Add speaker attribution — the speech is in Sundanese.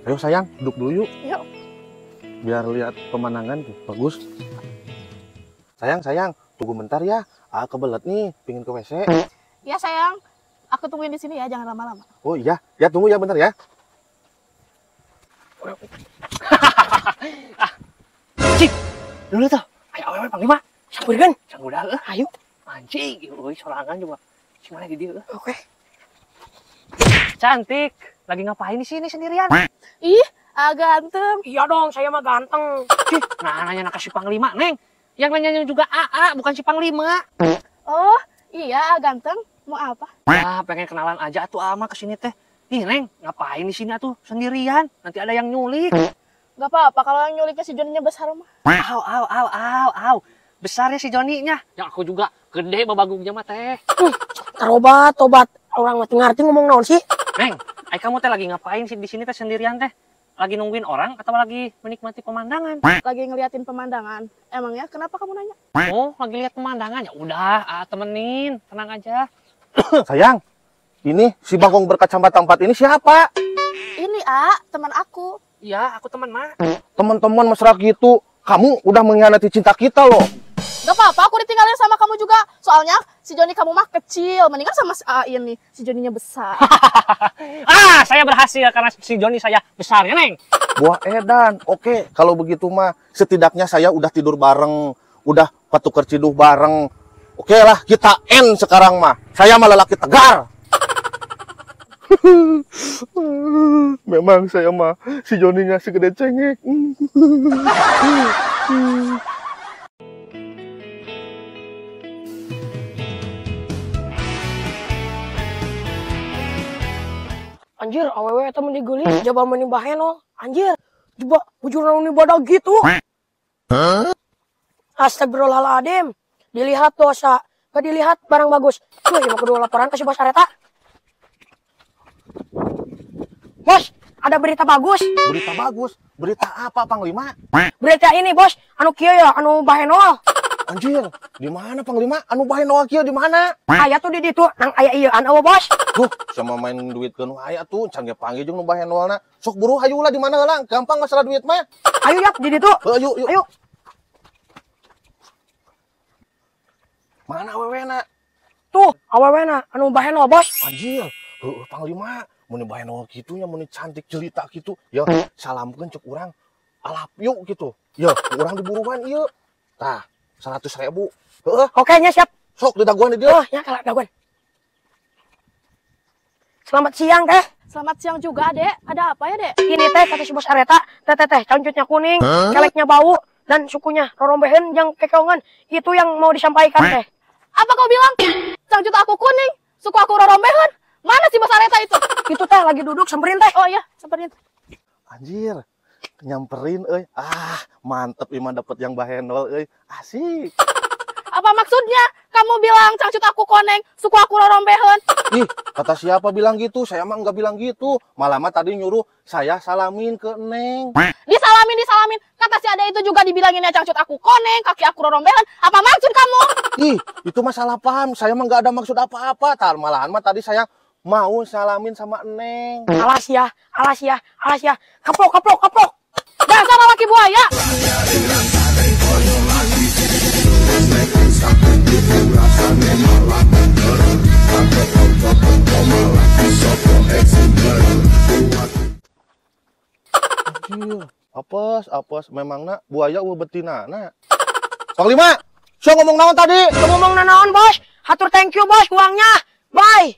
Speaker 1: Ayo sayang, duduk dulu yuk.
Speaker 2: Yuk.
Speaker 1: Biar lihat pemandangan tuh, bagus. Sayang, sayang, tunggu bentar ya. Ah, kebelet nih, pingin ke WC.
Speaker 2: Ya sayang, aku tungguin di sini ya, jangan lama-lama.
Speaker 1: Oh iya, ya tunggu ya bentar ya.
Speaker 3: Ah, cik, dulu tuh. Ayo awewe Panglima, sampeurkeun. Sanggudah heuh, ayo. Anjing, euy sorangan juga. Si mana di dieu?
Speaker 4: Oke.
Speaker 3: Cantik, lagi ngapain di sini sendirian?
Speaker 2: Ih, ganteng.
Speaker 4: Iya dong, saya mah ganteng.
Speaker 3: Cih, nah nanya ke si Panglima, Neng. Yang nanyanya juga AA, bukan si Panglima.
Speaker 2: Oh, iya ganteng. Mau apa?
Speaker 3: Ya, pengen kenalan aja atuh ama kesini teh. Ih, Neng, ngapain di sini atuh sendirian? Nanti ada yang nyulik.
Speaker 2: Gak apa-apa kalau yang nyuliknya si Joninya besar mah.
Speaker 3: Au, au, au, au, au. Besar ya si Joninya. Ya aku juga gede babagungnya mah teh.
Speaker 4: Tarobat, tobat. Orang mati ngerti ngomong naon sih?
Speaker 3: Neng, ay kamu teh lagi ngapain sih di sini teh sendirian teh? Lagi nungguin orang atau lagi menikmati pemandangan?
Speaker 2: Lagi ngeliatin pemandangan. Emangnya kenapa kamu nanya?
Speaker 3: Oh, lagi lihat pemandangan. Ya udah, temenin, tenang aja.
Speaker 1: Sayang, ini si bangkong berkacamata 4 ini siapa?
Speaker 2: Ini, A, teman aku.
Speaker 3: Iya, aku teman, Ma.
Speaker 1: Teman-teman mesra gitu. Kamu udah mengkhianati cinta kita loh.
Speaker 2: Gak apa-apa, aku ditinggalin sama kamu juga. Soalnya si Joni kamu mah kecil. Mendingan sama si A ini, si Joninya besar.
Speaker 3: Ah, saya berhasil karena si Joni saya besar ya, Neng.
Speaker 1: Buah edan. Oke, kalau begitu mah setidaknya saya udah tidur bareng, udah patukar ciduh bareng. Oke lah, kita end sekarang mah. Saya mah lelaki tegar. Memang saya mah si Joninya segede cengek.
Speaker 4: Anjir, awewe eta meni geulis, jaba meni bahenol. Anjir, jaba bujurna nu badag gitu. Hah? Astagfirullahaladzim. Dilihat dosa, gak dilihat barang bagus. Tuh, ieu mah kudu laporan ke si Bos Areta. Bos, ada berita bagus.
Speaker 1: Berita bagus? Berita apa, Panglima?
Speaker 4: Berita ini, Bos, anu kieu ya, anu bahenol.
Speaker 1: Anjir, di mana Panglima? Anu bahenol kieu di mana?
Speaker 4: Aya tuh di ditu, nang aya ieu an eueuh, Bos.
Speaker 1: Duh, sama main duit ke nu aya tuh, can ge panggil jeung nu bahenolna. Sok buru hayu lah di mana heula, gampang masalah duit mah.
Speaker 4: Ayo yap di ditu.
Speaker 1: Ayo, yuk.
Speaker 4: Ayo.
Speaker 1: Mana awewena?
Speaker 4: Tuh, awewena anu bahenol, Bos.
Speaker 1: Anjir, heueuh Panglima, mun bahenol kitu nya mun cantik jelita kitu, ya salamkeun cek urang. Alap yuk gitu. Ya, urang diburuan ieu. Tah, 100.000. Heeh.
Speaker 4: Oke nya siap.
Speaker 1: Sok didaguan di dieu.
Speaker 4: Oh, nya kalah daguan. Selamat siang, Teh.
Speaker 2: Selamat siang juga, Dek. Ada apa ya, Dek?
Speaker 4: Ini teh kata si Bos Areta, teh teh teh, cangcutnya kuning, keleknya bau, dan sukunya rorombeheun yang kekeongan. Itu yang mau disampaikan, Teh.
Speaker 2: Apa kau bilang? Cangcut aku kuning, suku aku rorombeheun. Mana si Bos Areta itu?
Speaker 4: Itu teh lagi duduk, samperin teh.
Speaker 2: Oh iya, samperin.
Speaker 1: Anjir, nyamperin euy. Ah, mantep imah dapet yang bahenol euy. Asik.
Speaker 2: Apa maksudnya? Kamu bilang cangcut aku koneng, suku aku rorombeheun.
Speaker 1: Ih, kata siapa bilang gitu? Saya mah nggak bilang gitu. Malah mah tadi nyuruh saya salamin ke Neng.
Speaker 2: Disalamin, disalamin. Kata si Ade itu juga dibilanginnya cangcut aku koneng, kaki aku rorombeheun. Apa maksud kamu?
Speaker 1: Ih, itu mah salah paham. Saya mah nggak ada maksud apa-apa. Tar, malahan mah tadi saya mau salamin sama Neng.
Speaker 4: Alas ya, alas ya, alas ya. Kaplok, kaplok, kaplok.
Speaker 2: Dasar laki buaya.
Speaker 1: Anjir, apes, apes, memangna buaya eueuh betina na. Panglima, sia ngomong naon tadi?
Speaker 4: Ngomong naon, Bos? Hatur thank you, Bos, uangnya. Bye.